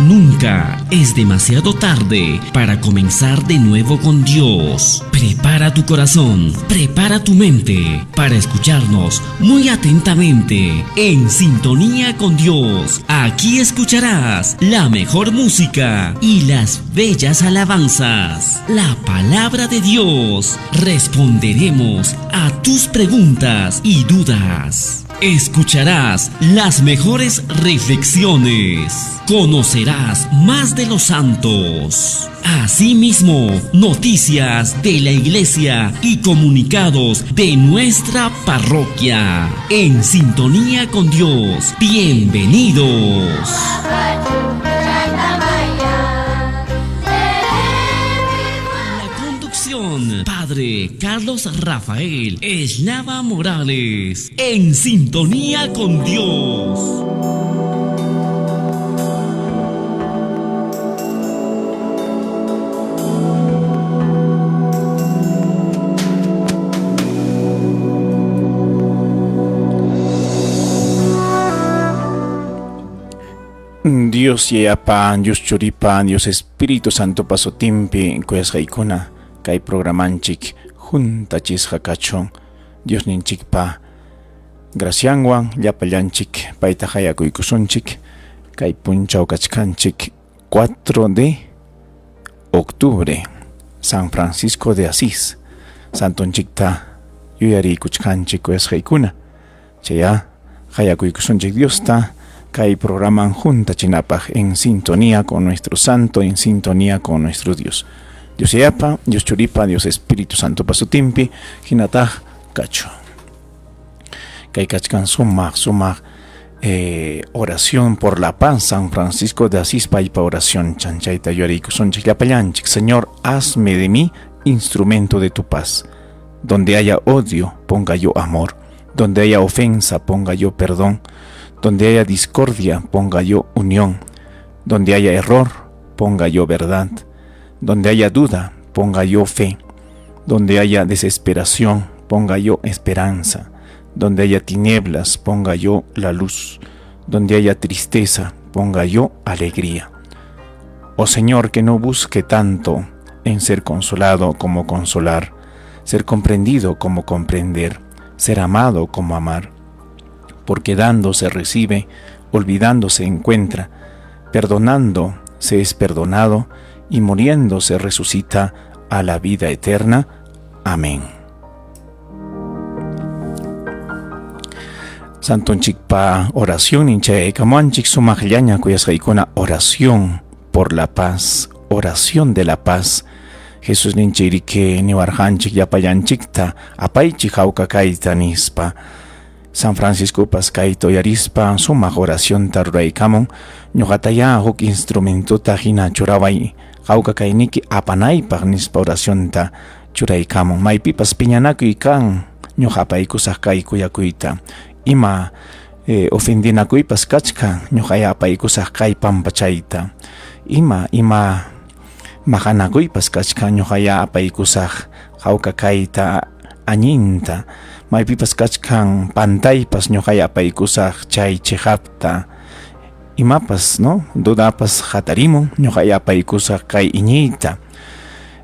Nunca es demasiado tarde para comenzar de nuevo con Dios. Prepara tu corazón, prepara tu mente para escucharnos muy atentamente en sintonía con Dios. Aquí escucharás la mejor música y las bellas alabanzas. La palabra de Dios. Responderemos a tus preguntas y dudas. Escucharás las mejores reflexiones. Conocerás más de los santos. Asimismo, noticias de la iglesia y comunicados de nuestra parroquia. En sintonía con Dios. Bienvenidos. La conducción, Padre Carlos Rafael Eslava Morales. En sintonía con Dios. Dios Yayapa, Dios Churipa, Dios Espíritu Santo pasutinpi kuyasqaykuna kay programanchik huntachisqa kachun Diosninchikpa gracianwan llapallanchik payta qayakuykusunchik kay punchaw kachkanchik 4 de octubre San Francisco de Asís santonchikta yuyariykuchkanchik kuyasqaykuna chaya qayakuykusunchik Diosta kay programan huntachinapaq en sintonía con nuestro santo, en sintonía con nuestro Dios. Dios Yayapa, Dios Churipa, Dios Espíritu Santo pasutinpi hinataq kachu. Kay kachkan sumaq sumaq oración por la paz, San Francisco de Asís paypa oración chanchayta yuyariykusunchik llapallanchik. Señor, hazme de mí instrumento de tu paz. Donde haya odio, ponga yo amor. Donde haya ofensa, ponga yo perdón. Donde haya discordia, ponga yo unión. Donde haya error, ponga yo verdad. Donde haya duda, ponga yo fe. Donde haya desesperación, ponga yo esperanza. Donde haya tinieblas, ponga yo la luz. Donde haya tristeza, ponga yo alegría. Oh Señor, que no busque tanto en ser consolado como consolar, ser comprendido como comprender, ser amado como amar. Porque dando se recibe, olvidando se encuentra, perdonando se es perdonado, y muriendo se resucita a la vida eterna. Amén. Santonchikpa oración inchayaykamuanchik sumaqllaña kuyasqaykuna oración por la paz, oración de la paz. Jesús ninchirike niwarqanchik llapallanchikta apaychik hawka kayta nispa. San Francisco kayta uyarispa sumaq oracionta ruraykamun ñuqataya huk instrumentota hina churaway hawka kayniki apanaypaq nispa oracionta churaykamun. Maypipas piñanakuy kan ñuqa apaykusaq kay kuyakuyta. Ima ofendinakuypas kachkan ñuqaya apaykusaq kay pampachayta. Ima maqanakuypas kachkan ñuqaya apaykusaq hawka kayta añinta. Maypipas kachkan pantaypas ñuqaya apaykusaq chay chiqapta. Imapas, no, dudapas hatarimun ñuqaya apaykusaq kay iñiyta.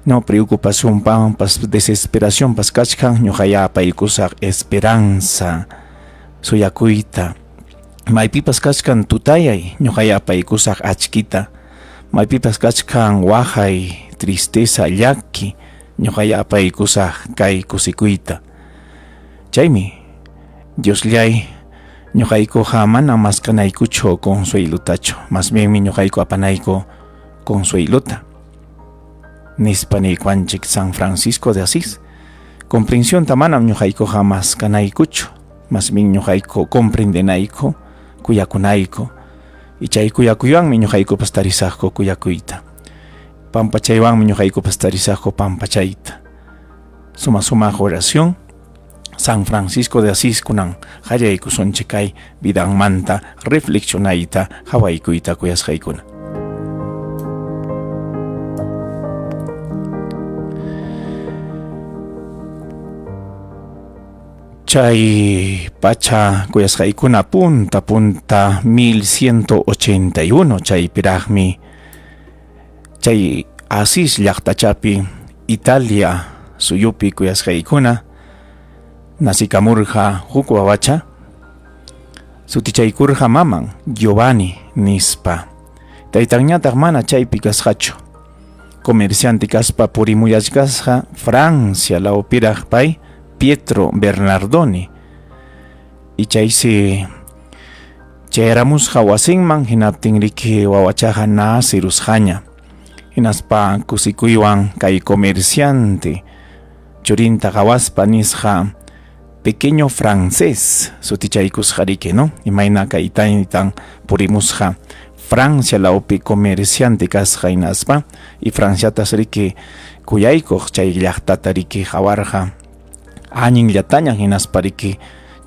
No preocupación pampas desesperación pas kachkan ñuqaya apaykusaq esperanza suyakuyta. Maypipas kachkan tutayay ñuqaya apaykusaq achkita. Maypipas kachkan waqay tristeza llaki ñuqaya apaykusaq kay kusikuyta. Chaymi Diosllay ñuqaykuqa mana maskanaykuchu consuelutachu, más bienmi ñuqayku apanayku consueluta. Nispa niykuanchik San Francisco de Asís. Comprensionta manam ñuqaykuqa maskanaykuchu, más bien ñuqayku comprendenayku, kuyakunayku. Y chay kuyakuywanmi ñuqaykupas tarisaqku kuyakuyta. Pampachaywanmi ñuqaykupas tarisaqku pampachayta. Suma sumaq oración San Francisco de Asís kunan qallaykusunchik kay vidanmanta reflexionayta hawaykuyta kuyasqaykuna. Chay pacha kuyasqaykuna punta punta 1181 chaypiraqmi chay Asís llaqtachapi Italia suyupi kuyasqaykuna nasikamurqa huk wawacha sutichaykurqa maman Giovanni nispa. Taytanñataq mana chaypi kasqachu. Comerciante kaspa purimuyachkasqa Francia lawpiraq pay Pietro Bernardoni. Y chaysi chayaramusqa wasinman hinaptin riki wawachaqa nacirusqaña. Hinaspa kusikuywan kay comerciante churinta qawaspa nisqa pequeño francés sutichaykusqa riki, no? Imayna kay taytan purimusqa Francia lawpi comerciante kasqa hinaspa y Franciatas riki kuyaykuq chay llaqtata riki qawarqa allinllataña hinaspa riki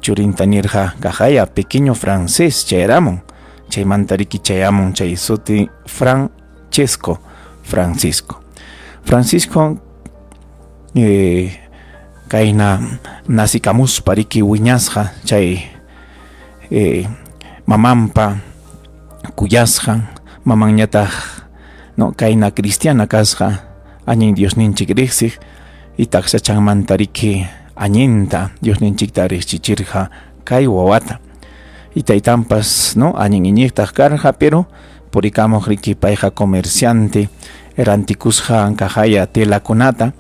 churinta nirqa kaqaya pequeño francés chayaramun chaymanta riki chayamun chay suti Francesco Francisco Francisco kayna nacikamuspa riki wiñasqa chay mamanpa kuyasqan mamanñataq no kayna cristiana kasqa allin Diosninchik riqsiq y taksachanmanta riki allinta Diosninchikta riqsichirqa kay wawata y taytanpas no allin iñiqtaq karqa pero purikamuq riki payqa comerciante rantikusqa kaqaya telakunata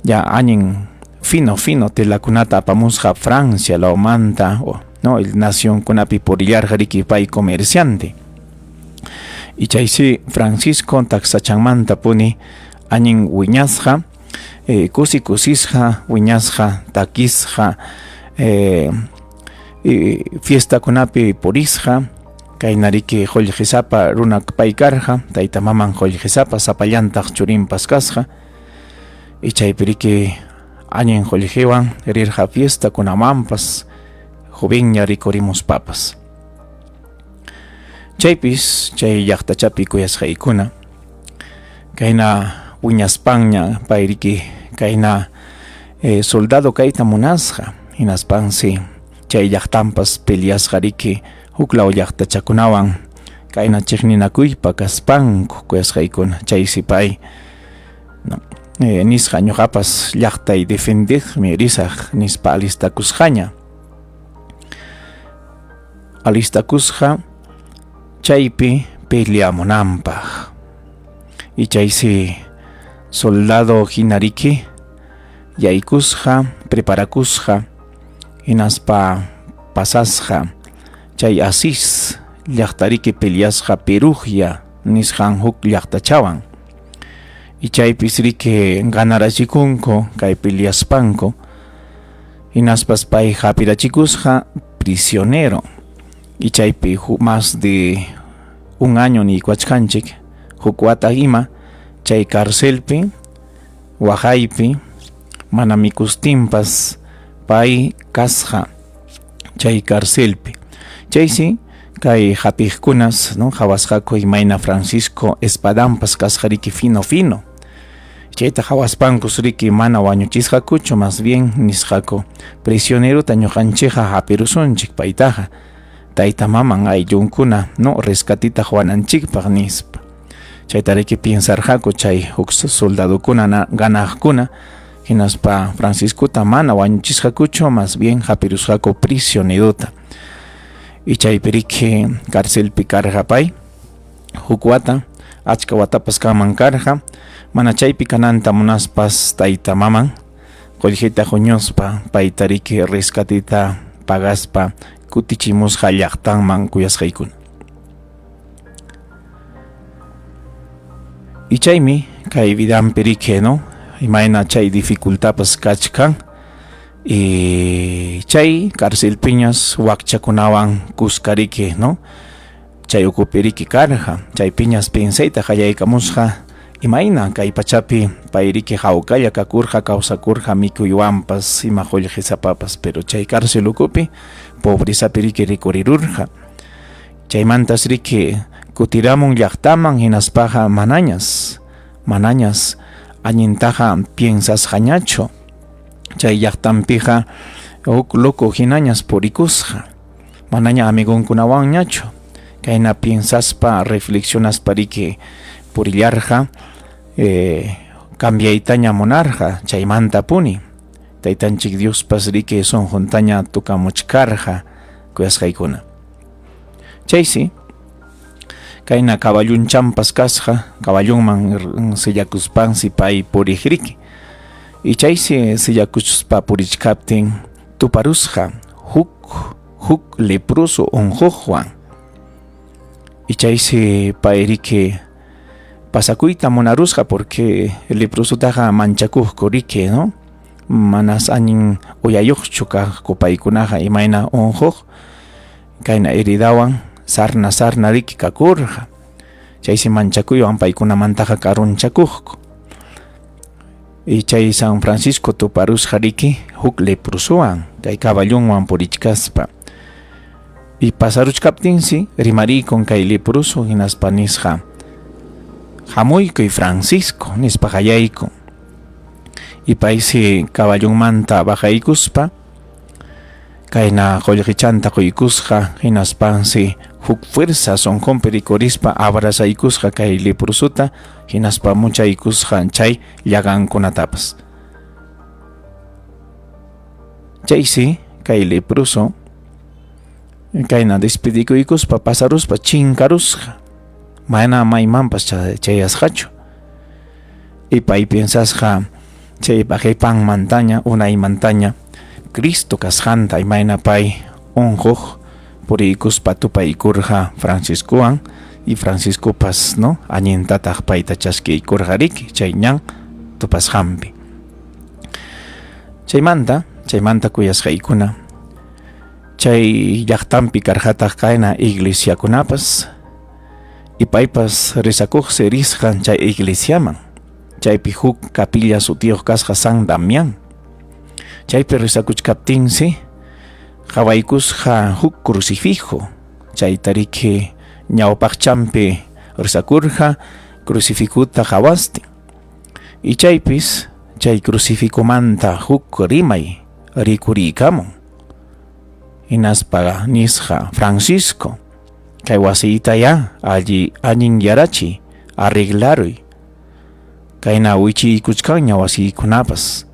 ya allin fino fino telakunata apamusqa Francia lawmanta no el nacionkunapi purillarqa riki pay comerciante y chaysi Francisco taksachanmanta puni allin wiñasqa kusi kusisqa wiñasqa takisqa fiestakunapi purisqa kayna riki qullqisapa runa pay karqa tayta maman qullqisapa sapallantaq churinpas kasqa y chaypi riki allin qullqiwan rirqa fiestakunamanpas jovenña rikurimuspapas. Chaypis chay llaqtachapi kuyasqaykuna kayna wiñaspanña pay riki kayna soldado kayta munasqa hinaspansi chay llaqtanpas peleasqa riki huklaw llaqtachakunawan kayna chiqninakuypa kaspanku kuyasqaykuna chaysi pay nisqa ñuqapas llaqtay defendeqmi risaq nispa alistakusqaña. Alistakusqa chaypi peleamunanpaq. Y chaysi soldado hina riki yaykusqa, preparakusqa, hinaspa pasasqa chay Asís llaqtariki peleasqa Perugia nisqan huk llaqtachawan. Y chaypis riki ganarachikunku kay peleaspanku. Hinaspas pay hapirachikusqa prisionero. Y chaypi más de un año niykuwachkanchik huk wata ima chay carcelpi waqaypi mana mikustinpas pay kasqa chay carcelpi. Chaysi kay hapiqkunas no qhawasqaku imayna Francisco espadanpas kasqa riki fino fino. Chayta qhawaspankus riki mana wañuchisqakuchu, más bien nisqaku prisionerota ñuqanchikqa hapirusunchik paytaqa tayta maman ayllunkuna no rescatita huwananchikpaq nispa. Chayta riki piensarqaku chay huk soldadokuna ganaqkuna hinaspa Franciscota mana wañuchisqakuchu, más bien hapirusqaku prisionerota. Y chaypi riki carcelpi karqa pay huk wata, achka watapas kanman karqa, mana chaypi kananta munaspas tayta maman qullqita huñuspa payta riki rescatita pagaspa kutichimusqa llaqtanman kuyasqaykuna. Y chaymi kay vidanpi riki no imayna chay dificultapas kachkan y chay carcelpiñas wakchakunawan kuska riki no chay ukupi riki karqa chaypiñas pensayta qallaykamusqa imayna kay pachapi pay riki hawkalla kakurqa kawsakurqa mikuywanpas ima qullqisapapas pero chay cárcel ukupi pobrezapi riki rikurirurqa. Chaymantas riki kutiramun llaqtaman hinaspaqa manañas manañas allintaqa piensasqañachu chay llaqtanpiqa Huk loco hinañas purikusqa, manaña amigonkunawanñachu. Kayna piensaspa, reflexionaspa riki purillarqa, eh, cambiaytaña munarqa chaymantapuni. Taytanchik Diospas riki sunquntaña tukamuchkarqa kuyasqaykuna. Chaysi kayna caballunchampas kasqa, caballunman sillakuspansi pay puriq riki. Y chaysi sillakuspa purichkaptin tuparusqa huk huk leproso unquqwan. Y chaysi pay riki pasakuyta munarusqa porque leprosotaqa manchakuqku riki, ¿no? Manas allin uyayuqchu kaqku paykunaqa imayna unquq kayna heridawan sarna sarna riki kakurqa. Chaysi manchakuywan paykunamantaqa karunchakuqku. Y chay San Francisco tuparusqa riki huk leprosowan kay caballonwan purichkaspa. Y pasaruchkaptinsi rimarikun kay leproso hinaspa nisqa hamuykuy Francisco nispa qayaykun. Y paysi caballonmanta bajaykuspa kayna qullqichanta quykusqa hinaspansi huk fuerza sunqunpi rikurispa abrazaykusqa kay leprosota hinaspa muchaykusqa chay llagankunatapas. Chaysi kay leproso kayna despedikuykuspa pasaruspa chinkarusqa mana maymanpas chayasqachu. Y pay piensasqa chay qhipanmantaña unaymantaña Cristo kasqanta imayna pay unquq puriykuspa tupaykurqa Franciscowan y Franciscopas no allintataq payta chaskiykurqa riki chay ñan tupasqanpi. Chaymanta, chaymanta kuyasqaykuna chay llaqtanpi karqataq kayna iglesiakunapas y paypas rezakuqsi risqan chay iglesiaman. Chaypi huk capilla sutiyuq kasqa San Damián. Chaypi rezakuchkaptinsi qawaykusqa huk crucifijo. Chayta riki ñawpaqchanpi rezakurqa crucifijuta qawastin. Y chaypis chay crucifijomanta huk rimay rikuriykamun. Hinaspa nisqa Francisco, kay wasiytayá alli allinyarachiy, arreglaruy. Kayna wichiykuchkanña wasiykunapas,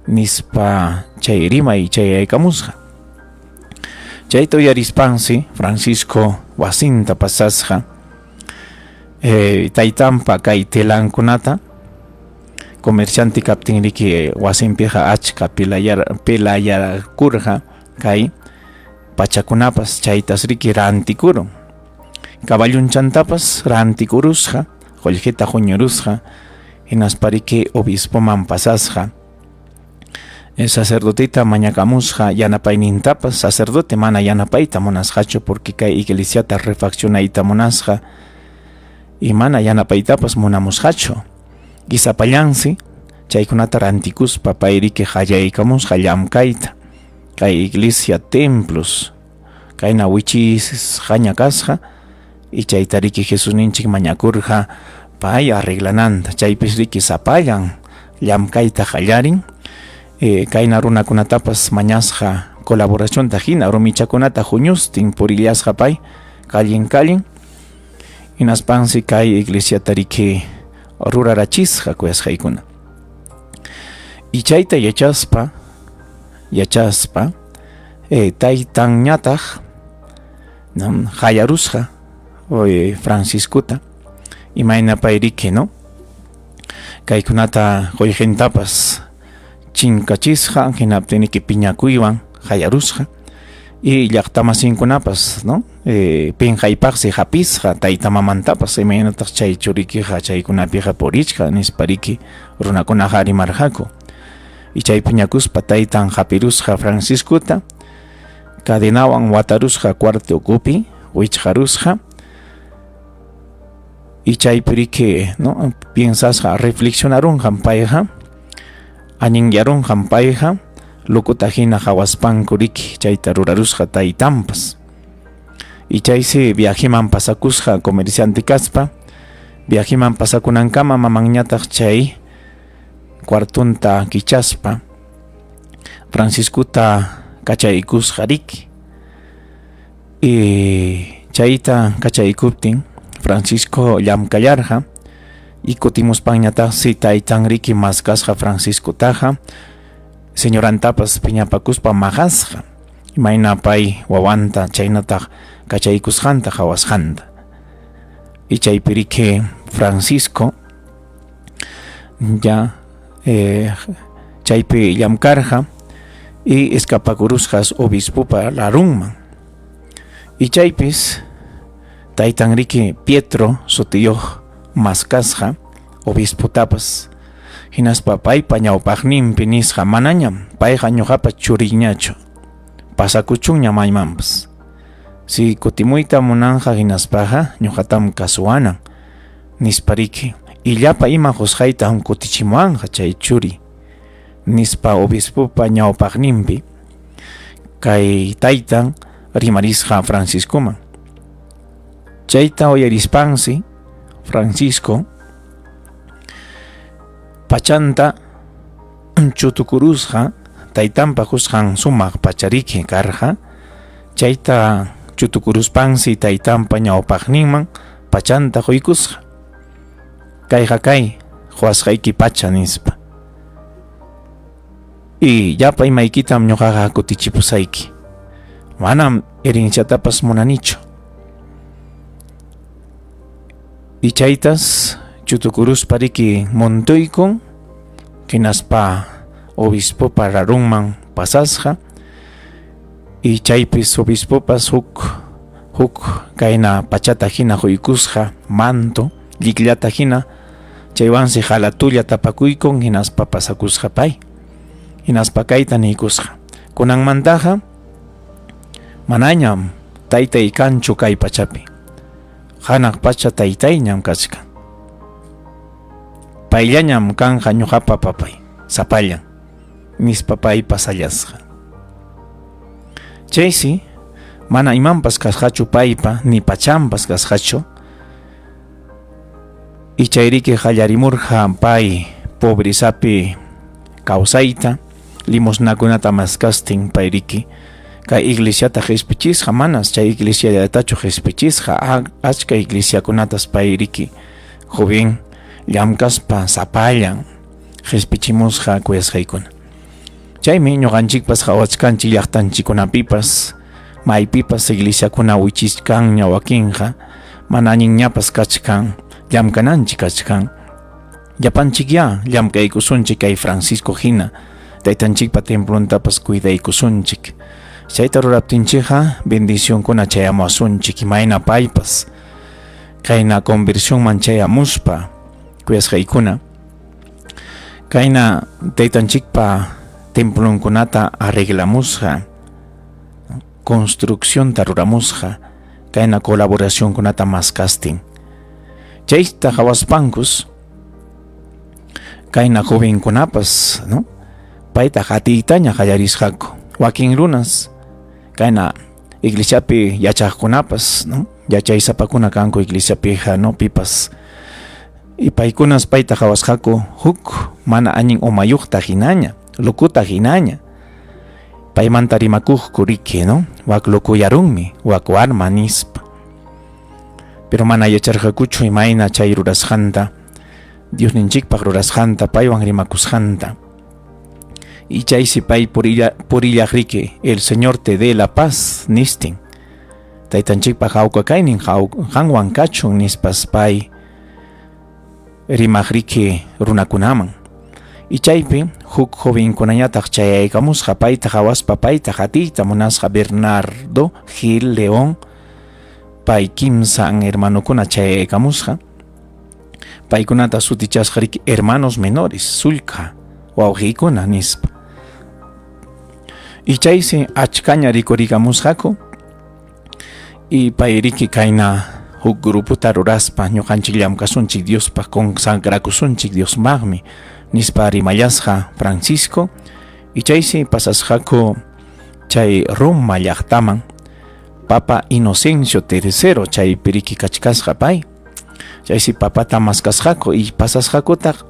nispa chay rimay chayaykamusqa. Chayta uyarispansi Francisco wasinta pasasqa eh, taytanpa kay telankunata comerciante kaptin riki wasinpiqa achka pilayar pilayarkurqa kay pachakunapas chaytas riki rantikurun. Caballunchantapas rantikurusqa, qullqita huñurusqa, hinaspa riki obispoman pasasqa. Sacerdoteta mañakamusqa yanapaynintapas, sacerdote mana yanapayta munasqachu porque kay iglesiata refaccionayta munasqa y mana yanapaytapas munamusqachu. Y sapallansi chaykunata rantikuspa pay riki qallaykamusqa llamkayta. Kay iglesia templos kayna wichisqaña kasqa y chayta riki Jesusninchik mañakurqa pay arreglananta chaypis riki sapallan llamkayta qallarin eh, kayna runakunatapas mañasqa colaboracionta hina rumichakunata huñustin purillasqa pay kallin kallin hinaspansi kay iglesiata riki rurarachisqa kuyasqaykuna y chayta yachaspa yachaspa eh, taytanñataq no, qayarusqa eh, Franciscota imayna pay riki no kaykunata qullqintapas chinkachisqa hinaptiniki piñakuywan qayarusqa y llaqtamasinkunapas no eh, pinqaypaqsi hapisqa tayta mamantapas imaynataq chay churikiqa chaykunapiqa purichka nispa riki runakunaqa rimarqaku y chay piñakuspa taytan hapirusqa Franciscota cadenawan watarusqa cuarto ukupi wichqarusqa y chaypi riki no piensasqa reflexionarunqam payqa allinyarunqam payqa locota hina qawaspanku riki chayta rurarusqa taytanpas y chaysi viajeman pasakusqa comerciante kaspa viajeman pasakunankama mamanñataq chay cuartonta kichaspa. Franciscota kachaykusqa riki. Y chayta kachaykuptin Francisco llamkallarqa y kutimuspanñataqsi taytan riki maskasqa Franciscotaqa señorantapas piñapakuspa maqasqa imayna pay wawanta chaynataq kachaykusqanta qawasqanta. Y chaypi riki Francisco ya chaypi llamkarqa y escapakurusqas obispopa larunman. Y chaypis taytan riki Pietro sutiyuq maskasqa obispotapas hinaspa paypa ñawpaqninpi nisqa manañam payqa ñuqapa churiyñachu pasakuchunña maymanpas. Si kutimuyta munanqa hinaspaqa ñuqatam kasuwanan nispa riki y llapa ima qusqaytam kutichimuwanqa chay churi nispa obispopa ñawpaqninpi kay taytan rimarisqa Franciscoman. Chayta uyarispansi Francisco pachanta chutukurusqa taytanpa qusqan sumaq pachariki karqa chayta chutukuruspansi taytanpa ñawpaqninman pachanta quykusqa. Kayqa kay quwasqayki pacha nispa. Y llapa imaykitam ñuqaqa kutichipusayki. Manam herenciatapas munanichu. Y chaytas chutukuruspa riki montoykun hinaspa obispopa rarunman pasasqa y chaypis obispopas huk huk kayna pachata hina quykusqa manto llikllata hina chaywansi qalatulla tapakuykun hinaspa pasakusqa pay hinaspa kayta niykusqa kunanmantaqa manañam taytay kanchu kay pachapi hanaq pacha taytayñam kachkan payllañam kanqa ñuqapa papay sapallan nispa pay pasallasqa. Chaysi mana imanpas kasqachu paypa ni pachanpas kasqachu y chayriki qallarimurqa pay pobrezapi kawsayta limosnakunata maskastin payriki kay iglesiata qhispichisqa manas chay iglesiallatachu qhispichisqa achka iglesiakunatas payriki joven llamkaspa sapallan qhispichimusqa kuyasqaykuna. Chaymi ñuqanchikpas qawachkanchik llaqtanchikkunapipas maypipas iglesiakuna wichichkanña wakinqa mana allinñapas kachkan llamkananchik kachkan. Llapanchikyá llamkaykusunchik kay Francisco hina taytanchikpa templontapas cuidaykusunchik. Chayta ruraptinchikqa bendicionkuna chayamuwasunchik imayna paypas kayna conversionman chayamuspa kuyasqaykuna kayna taytanchikpa templonkunata arreglamusqa construccionta ruramusqa kayna colaboracionkunata maskastin. Chayta qawaspankus kayna jovenkunapas, ¿no? Payta qatiytaña qallarisqaku. Wakin runas kayna iglesiapi yachaqkunapas, ¿no? Yachaysapakuna kanku iglesiapiqa, ¿no? Pipas. Y paykunas payta qawasqaku huk mana allin umayuqta hinaña, locuta hinaña. Paymanta rimakuqku riki, ¿no? Wak lokuyarunmi, wak warma nispa. Pero mana yacharqakuchu imayna chay rurasqanta, Diosninchikpaq rurasqanta, paywan rimakusqanta. Y chaysi pay purillaq riki, el Señor te dé la paz, nistin. Taytanchikpaq hawka kaynin qanwan kachun nispas pay rimaq riki runakunaman. Y chaypi huk jovenkunañataq chayaykamusqa payta qawaspa payta qatiyta munasqa Bernardo Gil León pay kimsan hermanokuna chayaykamusqa paykunata sutichasqa riki hermanos menores sullka wawqiykuna nispa. Y chaysi achkaña rikurikamusqaku y pay riki kayna huk grupota ruraspa ñuqanchik llamkasunchik Diospaq consagrakusunchik Diosmaqmi nispa rimallasqa Francisco y chaysi pasasqaku chay Roma llaqtaman Papa Inocencio III chaypi riki kachkasqa pay. Chaysi papata maskasqaku y pasasqakutaq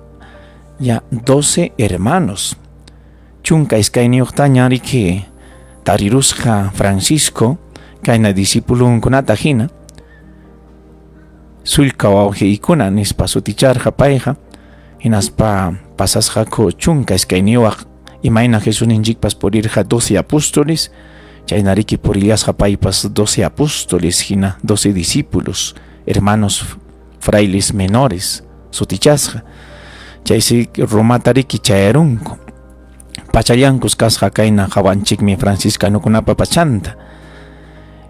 ya 12 hermanos. 12 taña riki tarirusqa Francisco kayna discipulunkunata hina sullka wawqiykuna nispa suticharqa payqa, hinaspa pasasqaku 12 imayna Jesusninchikpas purirqa 12 apóstoles, chayna riki purillasqa paypas 12 apóstoles hina, 12 discípulos, hermanos frailes menores sutichasqa. Chaysi Romata riki chayarunku. Pachallankus kasqa kayna, qawanchikmi franciscanokunapa pachanta.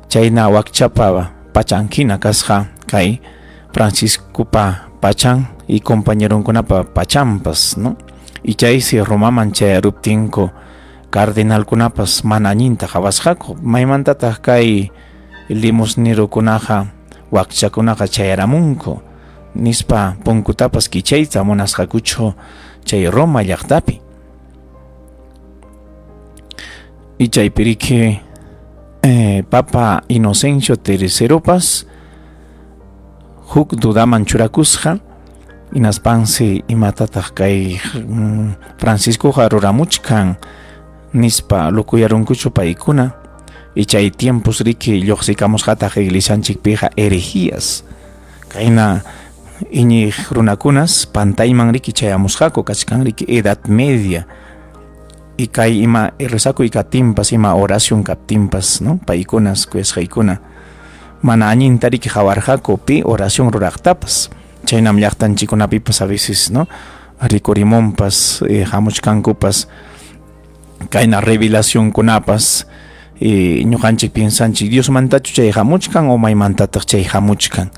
Chayna wakchapa pachan hina kasqa kay Franciscopa pachan y compañeronkunapa pachanpas, ¿no? Y chaysi Romaman chayaruptinku cardenalkunapas mana allinta qawasqaku. Maymantataq kay limosnerokunaqa, wakchakunaqa chayaramunku nispa punkutapas kichayta munasqakuchu chay Roma llaqtapi. Y chaypi riki Papa Inocencio III huk dudaman churakusqa, hinaspansi imatataq kay Franciscoqa ruramuchkan nispa, lokuyarunkuchu paykuna. Y chay tiempos riki lluqsikamusqataq iglesianchikpiqa herejías, kayna iñiq runakunas pantayman riki chayamusqaku. Kachkan riki Edad Media y kay ima rezakuy kaptinpas, ima oración kaptinpas, ¿no? Paykunas, kuyasqaykuna, mana allinta riki qawarqaku pi oración ruraqtapas. Chaynam llaqtanchikkunapipas a veces, ¿no?, rikurimunpas, hamuchkankupas kayna revelacionkunapas. Ñuqanchik piensanchik, Diosmantachu chay hamuchkan o maymantataq chay hamuchkan?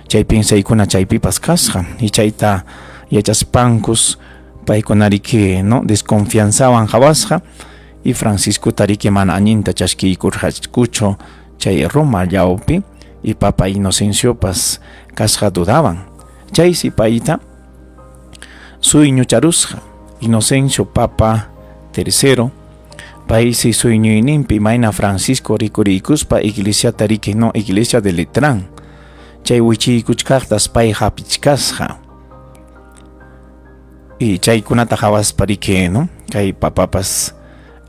Chay piensaykuna chaypipas kasqa. Y chayta yachaspankus paykuna riki, ¿no?, desconfianzawan qawasqa y Franciscota riki mana allinta chaskiykurqakuchu chay Roma llawpi y Papa Inocenciopas kasqa dudawan. Chaysi payta suyñucharusqa Inocencio Papa Tercero. Paysi suyñuyninpi mayna Francisco rikuriykuspa iglesiata riki, no, iglesia de Letrán, chay wichiykuchkaqtas pay hapichkasqa. Y chaykunata qawaspa riki, ¿no?, kay papapas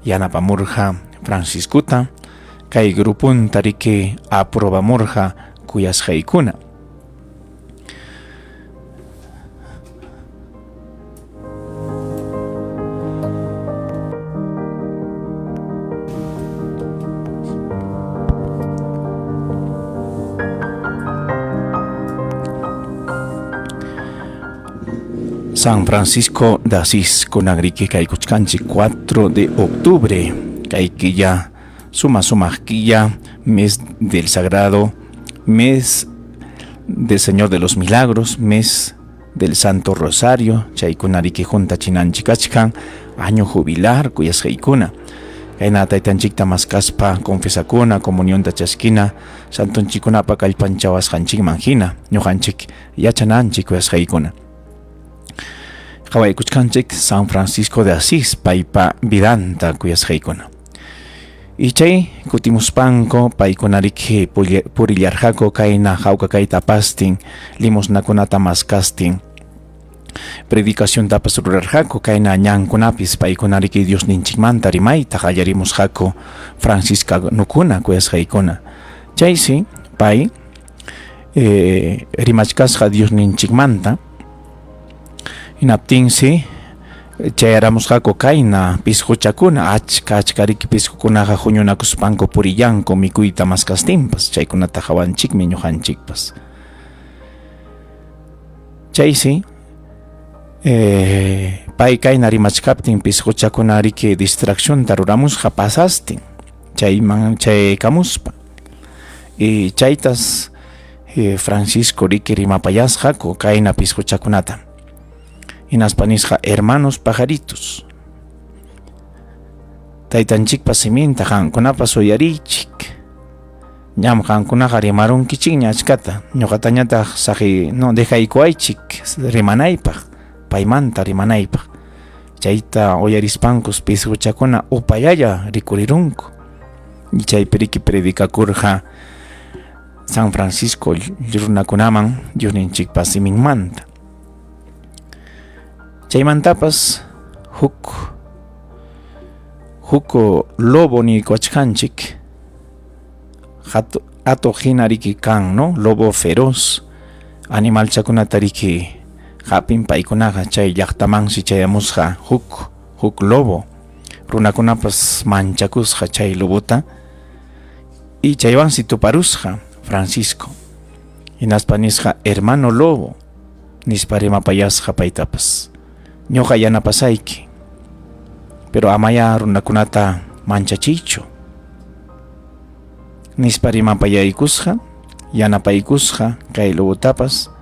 yanapamurqa Franciscota, kay grupunta riki aprobamurqa, kuyasqaykuna. San Francisco de Asís kunan riki kaykuchkanchik 4 de octubre, kay killa suma sumaq killa, mes del Sagrado, mes del Señor de los Milagros, mes del Santo Rosario, chaykuna riki huntachinanchik kachkan, año jubilar, kuyasqaykuna. Kayna taytanchikta maskaspa confesakuna, comunionta chaskina, santonchikkunapa kallpanchawasqanchikman hina ñuqanchik yachananchik, kuyasqaykuna. Qawaykuchkanchik San Francisco de Asís paypa vidanta, kuyasqaykuna. Y chay kutimuspanku paykuna riki purillarqaku kayna hawka kayta apastin, limosnakunata maskastin, predicaciontapas rurarqaku kayna ñankunapis. Paykuna riki Diosninchikmanta rimayta qallarimusqaku franciscanukuna, kuyasqaykuna. Chaysi pay rimachkasqa Diosninchikmanta, hinaptinsi chayaramusqaku kayna pisquchakuna achka achka riki pisqukunaqa huñunakuspanku purillanku mikuyta maskastinpas. Chaykunata qawanchikmi ñuqanchikpas. Chaysi pay kayna rimachkaptin pisquchakuna riki distraccionta ruramusqa pasastin chayman chayaykamuspa. Y chaytas Francisco riki rimapayasqaku kayna pisquchakunata. Hinaspa nisqa: "Hermanos pajaritos, taytanchikpa siminta qamkunapas uyariychik. Ñam qamkunaqa rimarunkichikña achkata, ñuqatañataq saqi, no, dejaykuwaychik rimanaypaq, paymanta rimanaypaq". Chayta uyarispankus pisquchakuna upallalla rikurirunku. Y chaypi riki predicakurqa San Francisco runakunaman Diosninchikpa siminmanta. Chaymantapas huk Huk lobo niykuwachkanchik atuq hina riki kan, no? Lobo feroz animalchakunata riki hapin paykunaqa chay llaqtamansi chayamusqa huk huk lobo runakunapas manchakusqa chay lobota y chaywansi tuparusqa Francisco hinaspa nisqa hermano lobo nispa rimapayasqa paytapas ñuqa yanapasayki pero amaya runakunata manchachiychu nispa rimapayaykusqa yanapaykusqa kay lobotapas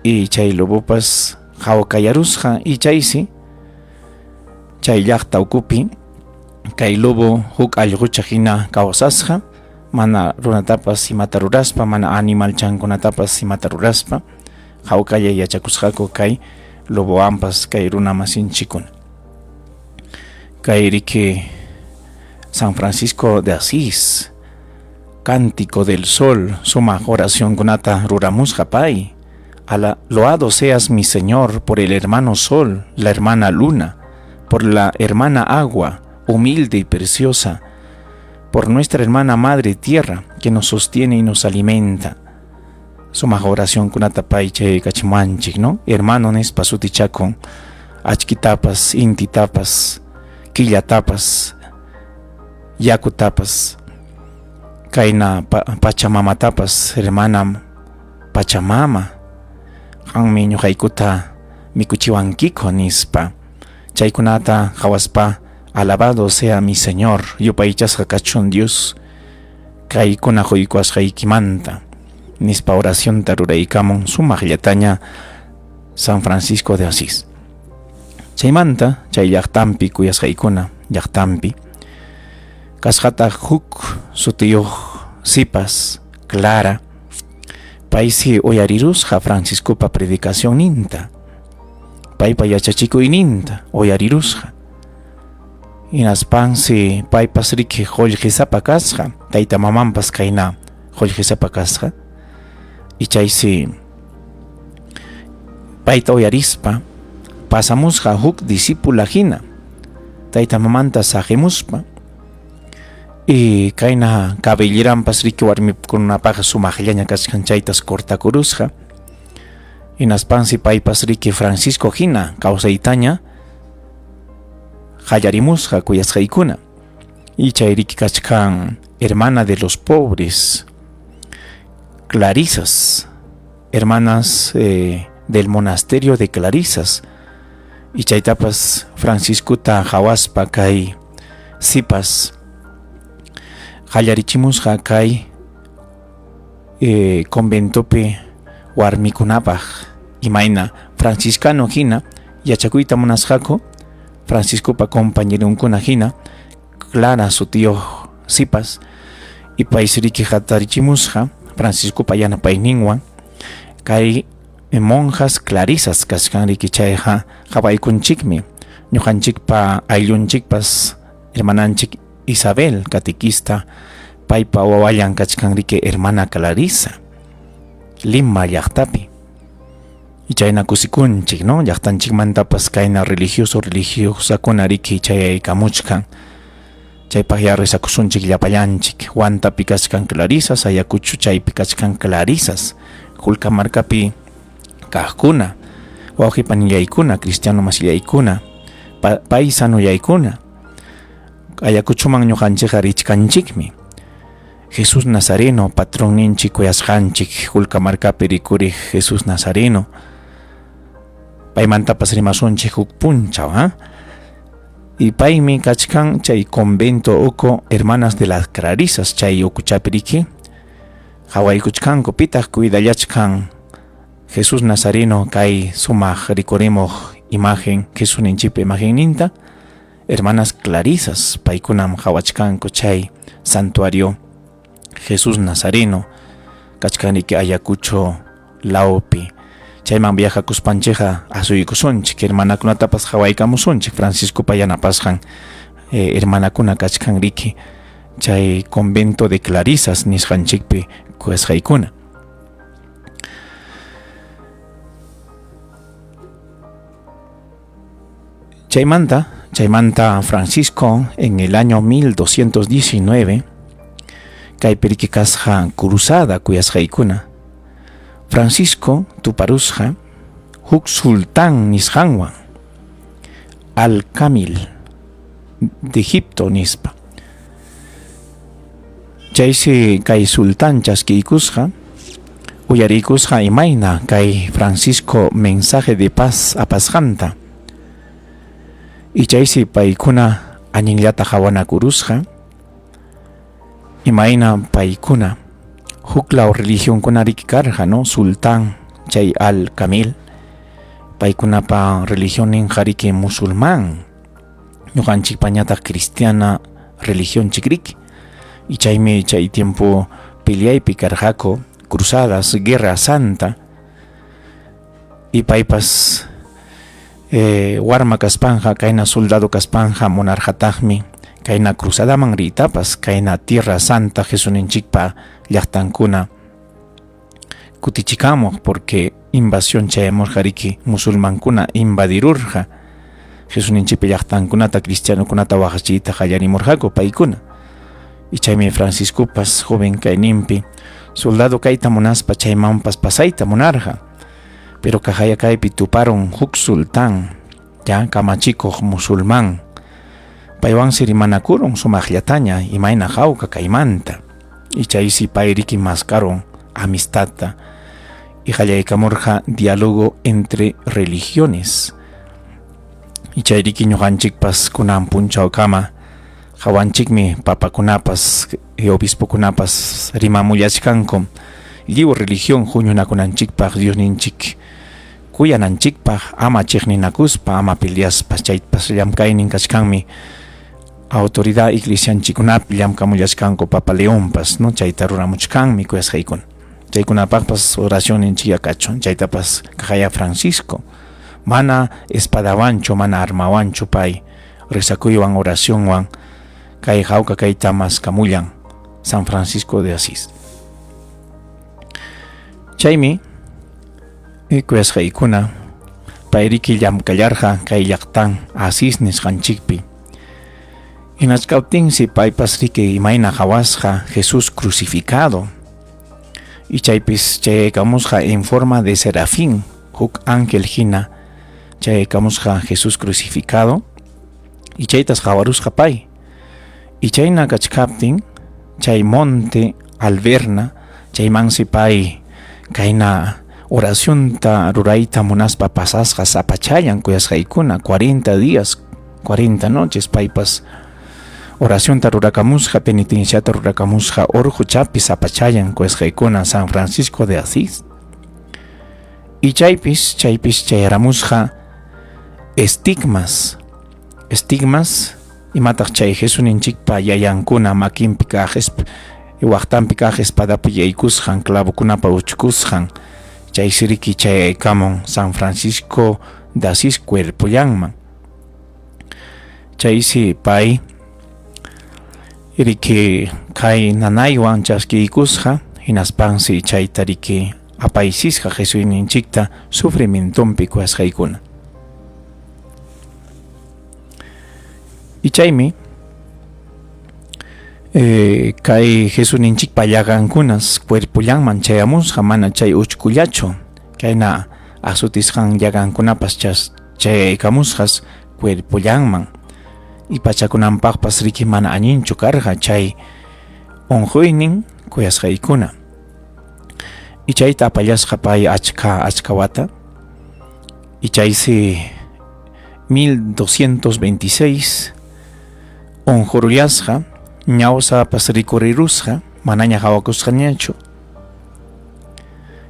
y chay lobopas hawkayarusqa y chaysi chay llaqta ukupi kay lobo huk allqucha hina kawsasqa mana runatapas imata ruraspa mana animalchankunatapas imata ruraspa hawkalla yachakusqaku kay lobowanpas kay runa masinchikuna kay riki San Francisco de Asís Cántico del Sol sumaq oracionkunata ruramusqa pay Ala, loado seas mi Señor por el hermano Sol, la hermana Luna, por la hermana Agua, humilde y preciosa, por nuestra hermana Madre Tierra, que nos sostiene y nos alimenta. Sumaq oracionkunata pay chaykachimuwanchik, no? Hermano nispa sutichakun achkitapas, intitapas, killatapas, yakutapas, kayna pachamamatapas, hermana Pachamama, qanmi ñuqaykuta mikuchiwankiku nispa. Chaykunata qhawaspa alabado sea mi Señor, yupaychasqa kachun Dios kaykuna quykuwasqaykimanta nispa oracionta ruraykamun sumaqllataña San Francisco de Asís. Chaymanta chay llaqtanpi kuyasqaykuna llaqtanpi kasqataq huk sutiyuq sipas Clara paysi uyarirusqa Franciscopa predicacionninta paypa yachachikuyninta uyarirusqa hinaspansi paypas riki qullqisapa kasqa tayta mamanpas kayna qullqisapa kasqa y chaysi payta uyarispa pasamusqa huk discípula hina tayta mamanta saqimuspa y kayna cabelleranpas riki warmikunapaqqa sumaqllaña kachkan chaytas cortakurusqa hinaspansi paypas riki Francisco hina kawsaytaña qallarimusqa kuyasqaykuna y chay riki kachkan hermana de los pobres Clarisas hermanas eh, del monasterio de Clarisas y chaytapas Franciscota qhawaspa kay sipas qallarichimusqa kay eh, conventopi warmikunapaq imayna franciscano hina yachakuyta munasqaku Franciscopa compañeronkuna hina Clara sutiyuq sipas y paysi riki hatarichimusqa Franciscopa yanapayninwan kay monjas clarisas kachkan riki chayqa qhawaykunchikmi ñuqanchikpa ayllunchikpas hermananchik Isabel catequista paypa wawallan kachkan riki hermana Clarisa Lima llaqtapi y chayna kusikunchik no llaqtanchikmantapas kayna religioso religiosakuna riki chayaykamuchkan chaypaq ya rezakusunchik llapallanchik Huantapi kachkan Clarisas Ayacucho chaypi kachkan Clarisas Julcamarcapi kaqkuna wawqi panillaykuna cristiano masillaykuna paisanollaykuna Ayacuchoman ñuqanchikqa richkanchikmi Jesús Nazareno patronninchik kuyasqanchik Julcamarcapi rikuriq Jesús Nazareno paymantapas rimasunchik huk punchaw ha y paymi kachkan chay convento uku hermanas de las Clarisas chay ukuchapi riki qhawaykuchkanku pitaq cuidallachkan Jesús Nazareno kay sumaq rikurimuq imagen Jesusninchikpa imagenninta hermanas Clarisas paykunam qhawachkanku chay santuario Jesús Nazareno kachkan riki Ayacucho lawpi chayman viajakuspanchikqa asuykusunchik hermanakunatapas qhawaykamusunchik Franciscopa yanapasqan eh, hermanakuna kachkan riki chay convento de Clarisas nisqanchikpi kuyasqaykuna. Chaymanta Chaymanta Francisco en el año 1219 kaypi riki kasqa cruzada kuyasqaykuna. Francisco tuparusqa huk sultán nisqanwan Al-Kamil de Egipto nispa. Chaysi kay sultán chaskiykusqa uyariykusqa imayna kay Francisco mensaje de paz apasqanta. Y chaysi paykuna allinllata qhawanakurusqa imayna paykuna huklaw religionkuna riki karqa, no? Sultán chay Al-Kamil paykunapa religionninqa riki musulmán, ñuqanchikpañataq cristiana religionchik riki. Y chaymi chay tiempo peleaypi karqaku cruzadas, guerra santa. Y paypas warma kaspanqa kayna soldado kaspanqa munarqataqmi kayna cruzadaman riytapas, kayna tierra santa Jesuninchikpa llaqtankuna kutichikamuq, porque invasión chayamurqa riki musulmankuna invadirurqa Jesuninchikpa llaqtankunata, cristianokunata waqachiyta qallarimurqaku paykuna. Y chaymi Franciscopas joven kayninpi soldado kayta munaspa chaymanpas pasayta munarqa. Pero kaqaya kaypi tuparun huk sultán, ya kamachikuq musulmán. Paywansi rimanakurun sumaqllataña imayna hawka kaymanta. Y chaysi pay riki maskarun amistadta. Y qallaykamurqa diálogo entre religiones. Y chay riki ñuqanchikpas kunan punchawkama qawanchikmi papakunapas y obispokunapas rimamullachkanku lliw religión huñunakunanchikpaq Diosninchik kuyananchikpaq ama chiqninakuspa ama peleaspa chaypas llamkaynin kachkanmi autoridad iglesianchikkunapi llamkamullachkanku Papa Leonpas, no, chayta ruramuchkanmi kuyasqaykuna. Chaykunapaqpas oracionninchikya kachun, chaytapas kaqaya Francisco mana espadawanchu mana armawanchu pay rezakuywan oracionwan kay hawka kayta maskamullan San Francisco de Asís. Chaymi kuyasqaykuna payriki llamkallarqa kay llaqtan Asís nisqanchikpi. Hinachkaptinsi paypas riki imayna qhawasqa Jesús crucificado. Y chaypis chayaykamusqa en forma de serafín, huk ángel hina chayaykamusqa Jesús crucificado. Y chaytas qhawarusqa pay. Y chayna kachkaptin chay monte Alverna chaymansi pay kayna oracionta rurayta munaspa pasasqa sapachallan kuyasqaykuna 40 días 40 noches paypas oracionta rurakamusqa penitenciata rurakamusqa orqochapi sapachallan kuyasqaykuna San Francisco de Asís. Y chaypis chaypis chayaramusqa estigmas estigmas imataq chay Jesuninchikpa yayankuna makinpi kaq waqtanpi kaq espadapi yaykusqan clavokunapa uchkusqan chaysi riki chayaykamun San Francisco de Asís cuerpollanman. Chaysi pay riki kay nanaywan chaskiykusqa hinaspansi chayta riki apaysisqa Jesusninchikta sufrimientonpi kuyasqaykuna. Y chaymi kay Jesusninchikpa llagankunas cuerpollanman chayamusqa mana chay uchkullachu kayna asutisqan llagankunapas chayaykamusqas cuerpollanman y pachakunanpaqpas riki mana allinchu karqa chay unquynin kuyasqaykuna. Y chayta apallasqa pay achka achka wata. Y chaysi 1226 unqurullasqa ñawsapas rikurirusqa manaña qhawakusqañachu.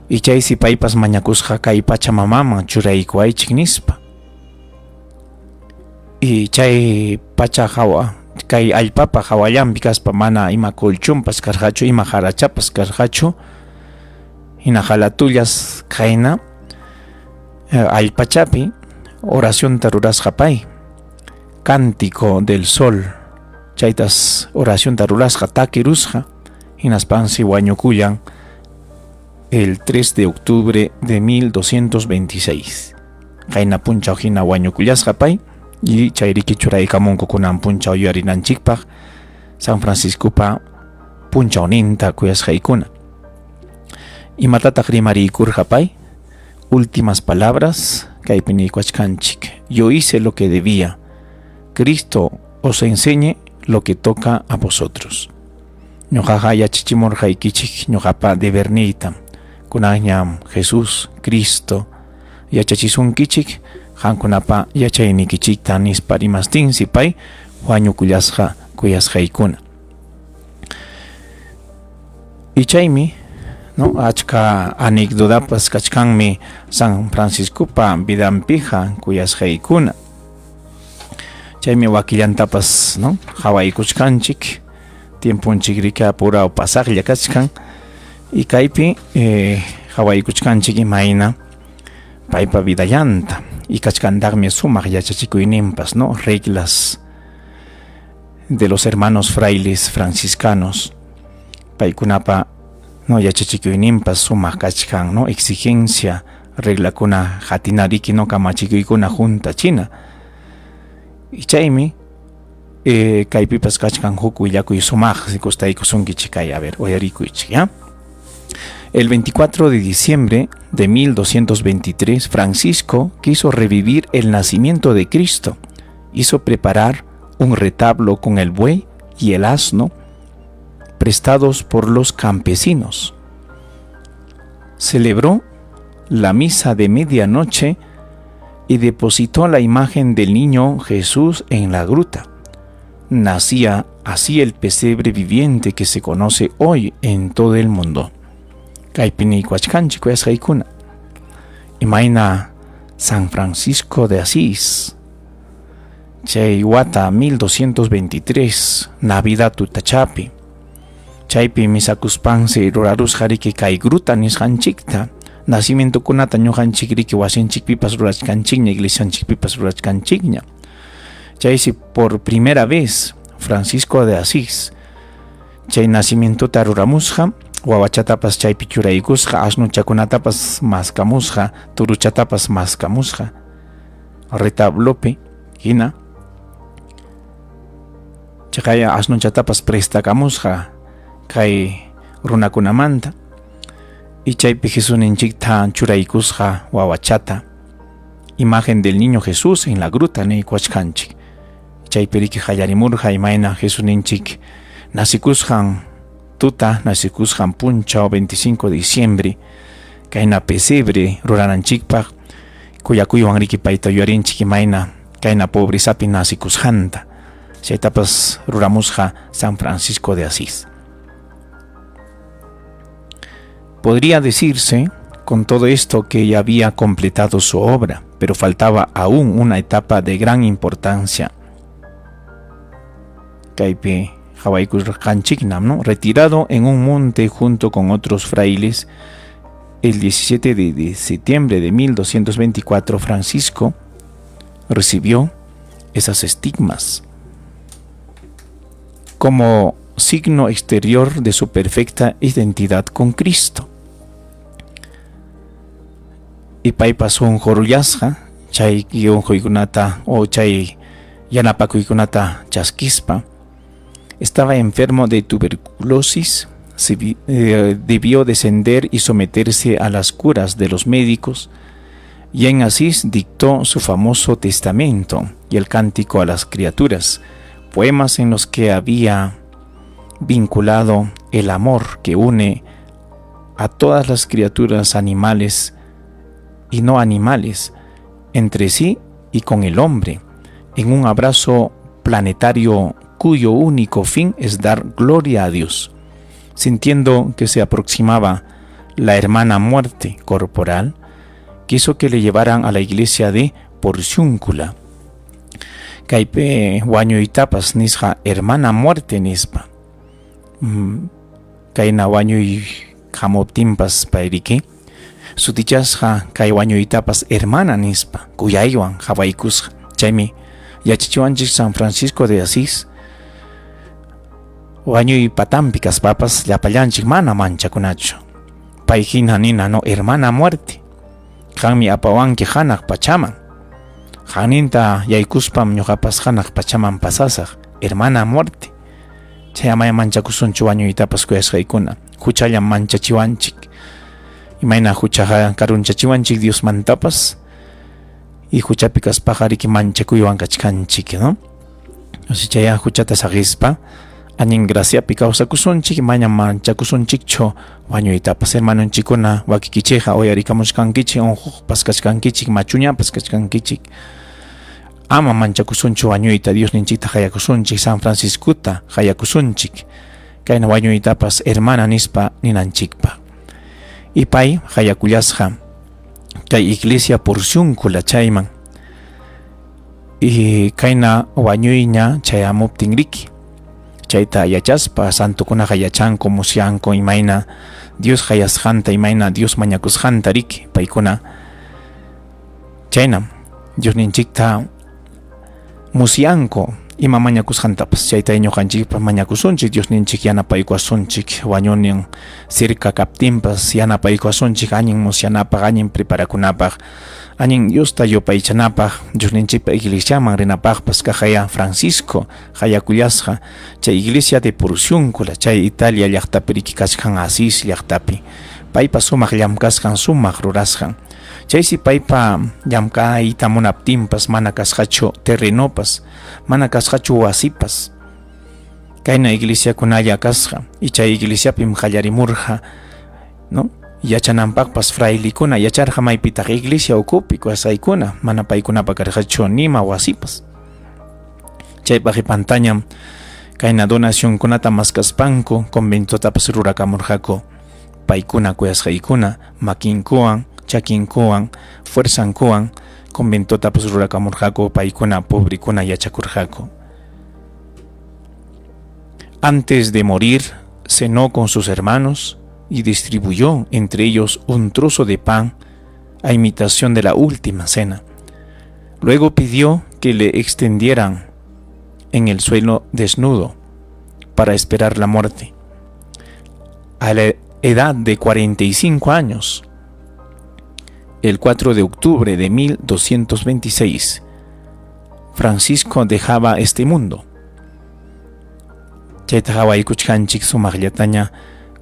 Y chaysi paypas mañakusqa kay Pachamamaman churaykuwaychik nispa. Y chay pacha hawa kay allpapa hawallanpi kaspa mana ima colchonpas karqachu ima jarachapas karqachu hina halatullas kayna allpachapi oracionta rurasqa pay cántico del sol chaytas oracionta rurasqa takirusqa hinaspansi wañukullan el 3 de octubre de 1226. Qayna punchaw hina wañukullasqa pay. Y chayriki churaykamunku kunan punchaw yuyarinanchikpaq San Franciscopa punchawninta kuyasqaykuna. Imatataq rimariykurqa pay? Últimas palabras kaypi niykuwachkanchik. Yo hice lo que debía. Cristo os enseñe lo que toca a vosotros. Ñuqaqa yachachimurqaykichik ñuqapa deberniytam. Kunanñam Jesús, Cristo, yachachisunkichik qamkunapa yachaynikichikta nispa rimastinsi pay wañukullasqa kuyasqaykuna. Y chaymi no achka anécdotapas kachkanmi San Franciscopa vidanpiqa kuyasqaykuna. Chaymi wakillantapas no qawaykuchkanchik tiemponchik rika apurao pasaqlla kachkan y kaypi eh, qawaykuchkanchik imayna paypa vidallanta y kachkantaqmi sumaq yachachikuyninpas no reglas de los hermanos frailes franciscanos paykunapa no yachachikuyninpas sumaq kachkan no exigencia reglakuna qatinariki no kamachikuykuna huntachina y chaymi eh, kaypipas kachkan huk willakuy sumaq gustaykusunkichik kay a ver uyarikuychik ya El 24 de diciembre de 1223, Francisco quiso revivir el nacimiento de Cristo. Hizo preparar un retablo con el buey y el asno prestados por los campesinos. Celebró la misa de medianoche y depositó la imagen del niño Jesús en la gruta. Nacía así el pesebre viviente que se conoce hoy en todo el mundo. Kaypi niykuwachkanchik kuyasqaykuna. Imayna San Francisco de Asís chay wata 1223 Navidad tutachapi chaypi misakuspansi rurarusqa riki kay gruta nisqanchikta nacimientokunata ñuqanchik riki wasinchikpipas rurachkanchikña iglesianchikpipas rurachkanchikña chaysi por primera vez Francisco de Asís chay nacimientota ruramusqa wawachatapas chaypi churaykusqa asnuchakunatapas maskamusqa turuchatapas maskamusqa retablopi hina chaqaya asnuchatapas prestakamusqa kay runakunamanta y chaypi Jesusninchikta churaykusqa wawachata imagen del niño Jesús en la gruta niykuwachkanchik chaypi riki qallarimurqa imayna Jesusninchik nasikusqan tuta nasikusqan punchaw 25 de diciembre kayna pesebre rurananchikpaq kuyakuywan riki payta yuyarinchik imayna kayna pobrezapi nasikusqanta chaytapas ruramusqa San Francisco de Asís. Podría decirse con todo esto que ya había completado su obra, pero faltaba aún una etapa de gran importancia. Kaypi qawaykusqanchiknam, ¿no? Retirado en un monte junto con otros frailes, el 17 de septiembre de 1224 Francisco recibió esas estigmas como signo exterior de su perfecta identidad con Cristo. Y paypas unqurullasqa chay unquykunata o chay yanapakuykunata chaskispa estaba enfermo de tuberculosis, debió descender y someterse a las curas de los médicos, y en Asís dictó su famoso testamento y el cántico a las criaturas, poemas en los que había vinculado el amor que une a todas las criaturas animales y no animales entre sí y con el hombre, en un abrazo planetario cuyo único fin es dar gloria a Dios. Sintiendo que se aproximaba la hermana muerte corporal, quiso que le llevaran a la iglesia de Porciúncula. Kaypi wañuytapas nisqa hermana muerte nispa. Kayna wañuy hamuptinpas payriki sutichasqa kay wañuytapas hermana nispa kuyaywan qawaykusqa. Chaymi yachachiwanchik San Francisco de Asís wañuy patampi kaspapas llapallanchik mana manchakunachu. Pay hina nina no hermana muerte. Qanmi apawanki hanaq pachaman. Qanninta yaykuspam ñuqapas hanaq pachaman pasasaq, hermana muerte. Chay amaya manchakusunchu wañuytapas kuyasqaykuna. Huchallam manchachiwanchik. Imayna huchaqa karunchachiwanchik Diosmantapas y huchapi kaspaqa riki manchakuywan kachkanchik, ¿no? Chaya huchata saqispa allin graciapi kawsakusunchik, mañam manchakusunchikchu wañuytapas. Hermanonchikkuna wakikichikqa uyarikamuchkankichik, unquqpas kachkankichik, machuñapas kachkankichik. Ama manchakusunchu wañuyta, Diosninchikta qayakusunchik, San Franciscota qayakusunchik, kayna wañuytapas hermana nispa ninanchikpaq. Y pay qayakullasqa kay iglesia Porciúncula chayman. Y kayna wañuyña chayamuptin riki. Chayta yachaspa santokunaqa yachanku, musyanku imayna Dios qayasqanta, imayna Dios mañakusqanta riki paykuna. Chaynam Diosninchikta musyanku ima mañakusqantapas. Chayta ñuqanchikpas mañakusunchik, Diosninchik yanapaykuwasunchik, wañunin cerca kaptinpas yanapaykuwasunchik allin musyanapaq, allin preparakunapaq, allin Diosta yupaychanapaq, Diosninchikpa iglesiaman rinapaqpas. Kaqaya Francisco qayakullasqa chay iglesia de Porciúncula, chay Italia llaqtapi riki kachkan, Asís llaqtapi. Paypa sumaq llamkasqan, sumaq rurasqan. Chaysi paypa llamkayta munaptinpas mana kasqachu terrenopas, mana kasqachu wasipas. Kayna iglesiakunalla kasqa y chay iglesiapim qallarimurqa, ¿no? Yachananpaqpas frailikuna yacharqa maypitaq iglesia ukupi kasqaykuna, mana paykunapa karqachu nima wasipas. Chaypa qipantañam kayna donacionkunata maskaspanku conventotapas rurakamurqaku. Paykuna kuyasqaykuna makinkuwan, chakinkuwan, fuerzankuwan conventotapas rurakamurqaku, paykuna pobrikuna yachakurqaku. Antes de morir, cenó con sus hermanos y distribuyó entre ellos un trozo de pan a imitación de la última cena. Luego pidió que le extendieran en el suelo desnudo para esperar la muerte. A la edad de 45 años, el 4 de octubre de 1226, Francisco dejaba este mundo. Chayta qawaykuchkanchik sumaqllataña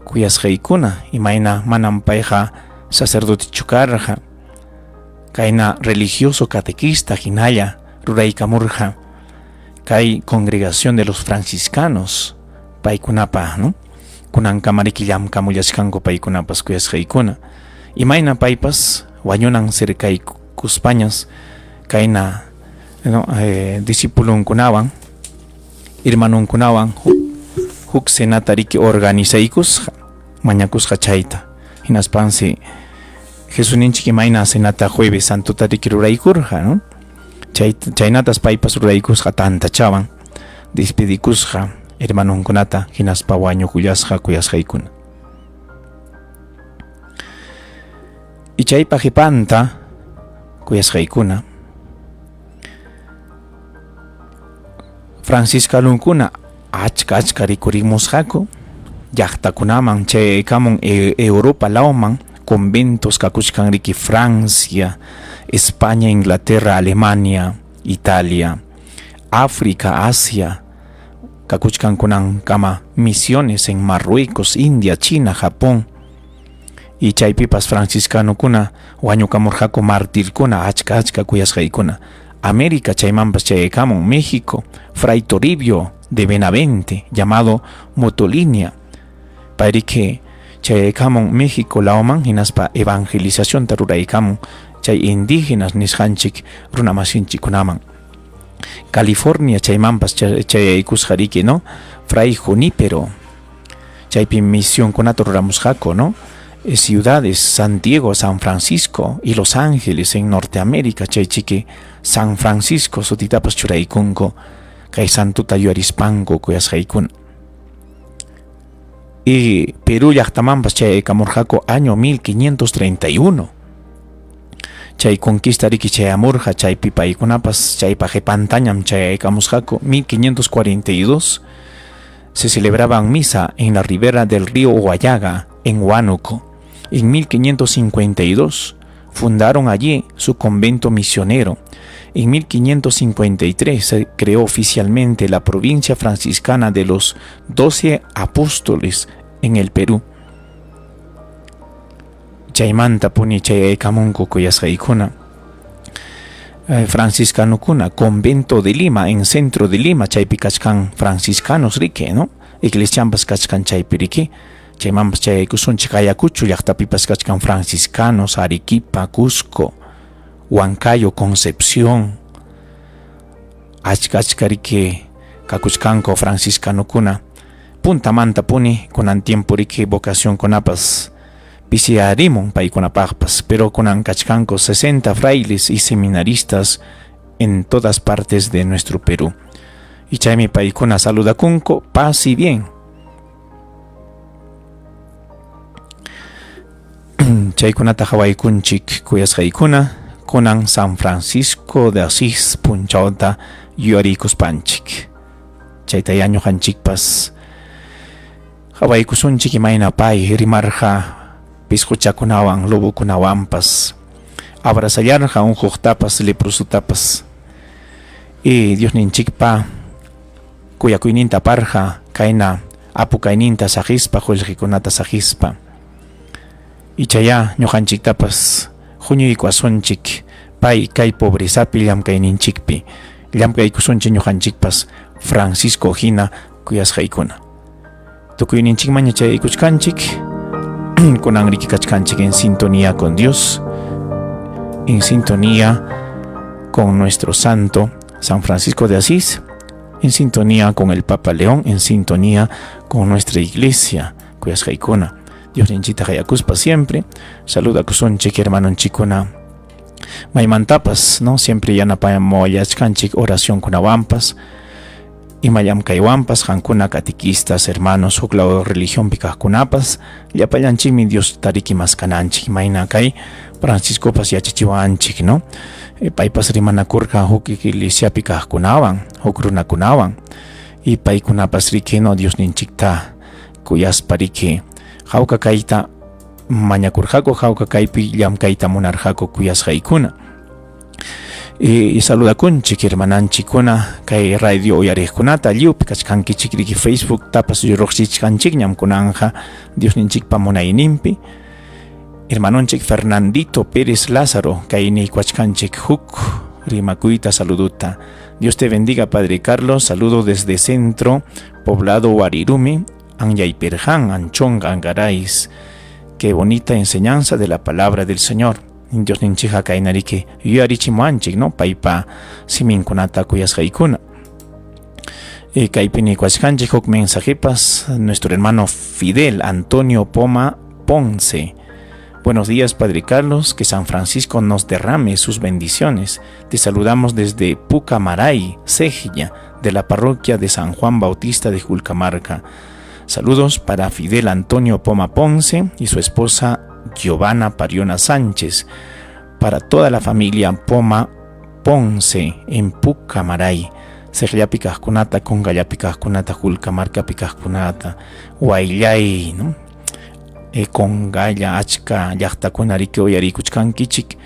kuyasqaykuna, imayna manam payqa sacerdotechu karqa, kayna religioso catequista hinalla ruraykamurqa kay congregación de los franciscanos paykunapa, ¿no? Kunankama riki llamkamullachkanku paykunapas kuyasqaykuna. Imayna paypas wañunan cercaykuspañas kayna, ¿no? Discipulonkunawan, hermanonkunawan huk cenata riki organizaykusqa, mañakusqa chayta. Hinaspansi Jesusninchik imayna cenata jueves santota riki ruraykurqa, ¿no? Chaynatas paypas ruraykusqa tantachawan, despedikusqa hermanonkunata hinaspa wañukullasqa kuyasqaykuna. Y chaypa qipanta kuyasqaykuna franciscanunkuna achka achka rikurimusqaku llaqtakunaman, chayaykamun Europa lawman, conventos kakuchkan riki Francia, España, Inglaterra, Alemania, Italia, África, Asia, kakuchkan kunankama misiones en Marruecos, India, China, Japón. Y chaypipas franciscanokuna wañukamurqaku martirkuna achka achka kuyasqaykuna. América chaymanpas chayaykamun, México, Fray Toribio de Benavente, llamado Motolinia. Payriki chayaykamun México lawman hinaspa evangelizacionta ruraykamun chay indígenas nisqanchik runamasinchikkunaman. California chaymanpas chayaykusqa riki, ¿no? Fray Junípero. Chaypi misionkunata ruramusqaku, ¿no? Ciudades, San Diego, San Francisco y Los Ángeles en Norteamérica, chay chiki San Francisco sutitapas churaykunku kay santuta yuyarispanku kuyasqaykuna. Y Perú llaqtamanpas chayaykamurqaku año 1531. Chay conquista riki chayamurqa, chaypi paykunapas chaypa qipantañam chayaykamusqaku. 1542 se celebraban misa en la ribera del río Huallaga, en Huánuco. En 1552 Fundaron allí su convento misionero. En 1553 se creó oficialmente la provincia franciscana de los Doce Apóstoles en el Perú. Chaymantapuni chayaykamunku kuyasqaykuna. Franciscanokuna convento de Lima, en centro de Lima, chaypi kachkan franciscanos riki, ¿no? Iglesianpas kachkan chaypi riki. Chaymanpas chayaykusunchik. Ayacucho llaqtapipas kachkan franciscanos, Arequipa, Cusco, Huancayo, Concepción. Achka achka riki kakuchkanku franciscanokuna. Puntamantapuni kunan tiempo riki vocacionkunapas pisiyarimun paykunapaqpas, pero kunan kachkanku 60 frailes y seminaristas en todas partes de nuestro Perú. Y chaymi paykuna saludakunku paz y bien. Chaykunata qhawaykunchik kuyasqaykuna kunan San Francisco de Asís punchawta yuyarikuspanchik. Chaytayá ñuqanchikpas qhawaykusunchik imayna pay rimarqa pisquchakunawan lobokunawanpas abrazallarqa unquqtapas leprosutapas y Diosninchikpa kuyakuyninta aparqa kayna apu kayninta saqispa qullqikunata saqispa. Ichayá ñuqanchiktapas huñuykuwasunchik pay kay pobrezapi llamkayninchikpi. Llamkaykusunchik ñuqanchikpas Francisco hina kuyasqaykuna. Tukuyninchikmanña chayaykuchkanchik kunan riki kachkanchik en sintonía con Dios, en sintonía con nuestro santo San Francisco de Asís, en sintonía con el Papa León, en sintonía con nuestra iglesia, kuyasqaykuna. Diosninchikta qayakuspa siempre. Saludakusunchik hermanonchikkuna maymantapas, ¿no? Siempre yanapamuwallachkanchik oracionkunawanpas, ima llamkaywanpas, qankuna catequistas, hermanos, huklaw religionpi kaqkunapas, llapallanchikmi Diosta riki maskananchik, imayna kay Franciscopas yachachiwanchik, ¿no? Paypas rimanakurqa huk iglesiapi kaqkunawan, huk runakunawan, y paykunapas riki, ¿no? Diosninchikta kuyaspa riki hawka kayta mañakurqaku, hawka kaypi llamkayta munarqaku kuyasqaykuna. Y saludakunchik hermananchikkuna kay radio uyariqkunata lliwpi kachkankichik riki Facebook tapas lluqsichkanchikñam kunanja Diosninchikpa munayninpi. Hermanonchik Fernandito Pérez Lázaro kay niykuachkanchik huk rimakuyta saluduta. Dios te bendiga, Padre Carlos. Saludo desde Centro Poblado Warirumi, Anyaypirjan, Anchonga, Angarais. Qué bonita enseñanza de la palabra del Señor. Diosninchikqa kaynariki yuyarichimuwanchik, ¿no? Paypa siminkunata kuyasqaykuna. Kaypi niykuachkanchik huk mensajepas nuestro hermano Fidel Antonio Poma Ponce. Buenos días, Padre Carlos, que San Francisco nos derrame sus bendiciones. Te saludamos desde Pucamaray, Cejilla, de la parroquia de San Juan Bautista de Julcamarca. Saludos para Fidel Antonio Poma Ponce y su esposa Giovanna Pariona Sánchez, para toda la familia Poma Ponce en Pucamaray. Cejllapi kaqkunata, Kungallapi kaqkunata, Julcamarcapi kaqkunata, Huayllay, ¿no? Congalla, achka llaqtakuna riki uyarikuchkankichik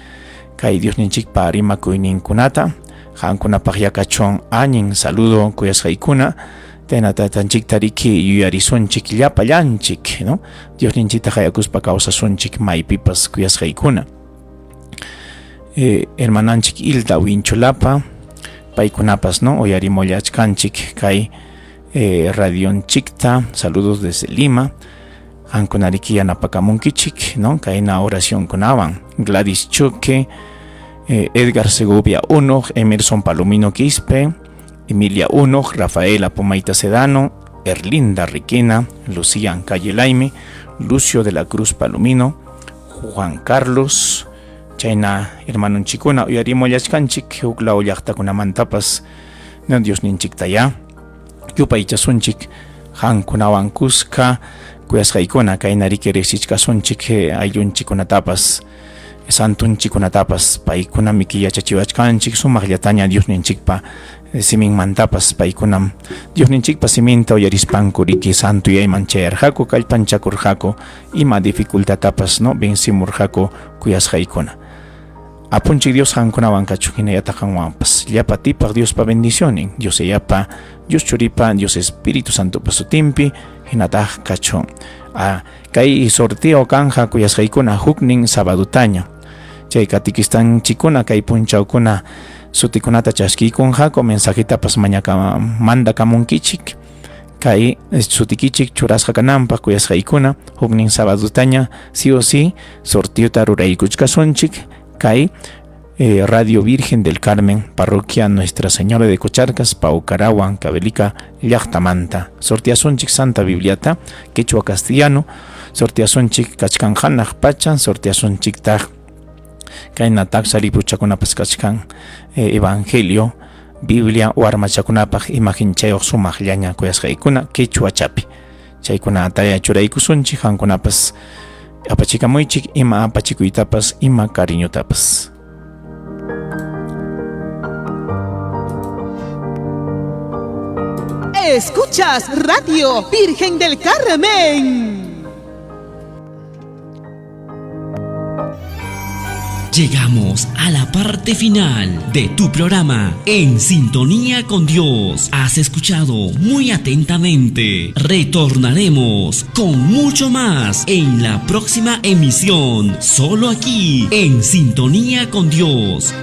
kay Diosninchikpa rimakuyninkunata. Qamkunapaq yakachun allin saludo kuyasqaykuna. Tayna tatanchikta riki yuyarisunchik llapallanchik, ¿no? Diosninchikta qayakuspa kawsasunchik maypipas kuyasqaykuna. Hermananchik Hilda Winchulapa, paykunapas, ¿no? Uyarimullachkanchik kay radionchikta, saludos desde Lima. Qamkunariki yanapakamunkichik, ¿no? Kayna oracionkunawan. Gladys Choque, Edgar Segovia Uno, Emerson Palomino Quispe, Emilia Uno, Rafaela Pomaita Sedano, Erlinda Riquena, Lucía Ancalle Laime, Lucio de la Cruz Palomino, Juan Carlos, chayna hermanonchikkuna uyarimullachkanchik huklaw llaqtakunamantapas, no, Diosninchiktayá yupaychasunchik qamkunawan kuska kuyasqaykuna kayna riki riqsichkasunchik ayllunchikkunatapas santunchikkunatapas paykunamiki yachachiwachkanchik sumaqllataña Diosninchikpa siminmantapas paykunam Diosninchikpa siminta uyarispanku riki santuyayman chayarqaku kallpanchakurqaku ima dificultatapas, no, vencimurqaku kuyasqaykuna. Apunchik Dios qankunawan kachun hinallataq qanwanpas. Llapa tipaq Diospa bendicionin, Dios Yayapa, Dios Churipa, Dios Espíritu Santopa sutinpi hinataq kachun. Ah, kay sorteo kanja kuyasqaykuna huknin sabadutaña. Chay katikistanchikuna kay punchawkuna sutikunata chaskiykunqaku mensajetapas mañaka mandakamunkichik. Kay sutikichik churasqa kananpaq kuyasqaykuna huknin sabadutaña sí o sí sorteota ruraykuchkasunchik kay eh, Radio Virgen del Carmen, Parroquia Nuestra Señora de Cocharcas, Paucarawan, Cabelica, llaqtamanta. Sorteasunchik Santa Bibliata, quechua castellano, sorteasunchik kachkan hanaq pacha, sorteasunchiktaq kayna taksa librochakunapas kachkan eh, Evangelio, Biblia warmachakunapaq imagenchayuq sumaqllaña kuyasqaykuna quechuachapi. Chaykunataya churaykusunchik qamkunapas apachikamuychik ima apachikuytapas ima cariñotapas. Escuchas Radio Virgen del Carmen. Llegamos a la parte final de tu programa En Sintonía con Dios. Has escuchado muy atentamente. Retornaremos con mucho más en la próxima emisión, solo aquí en Sintonía con Dios.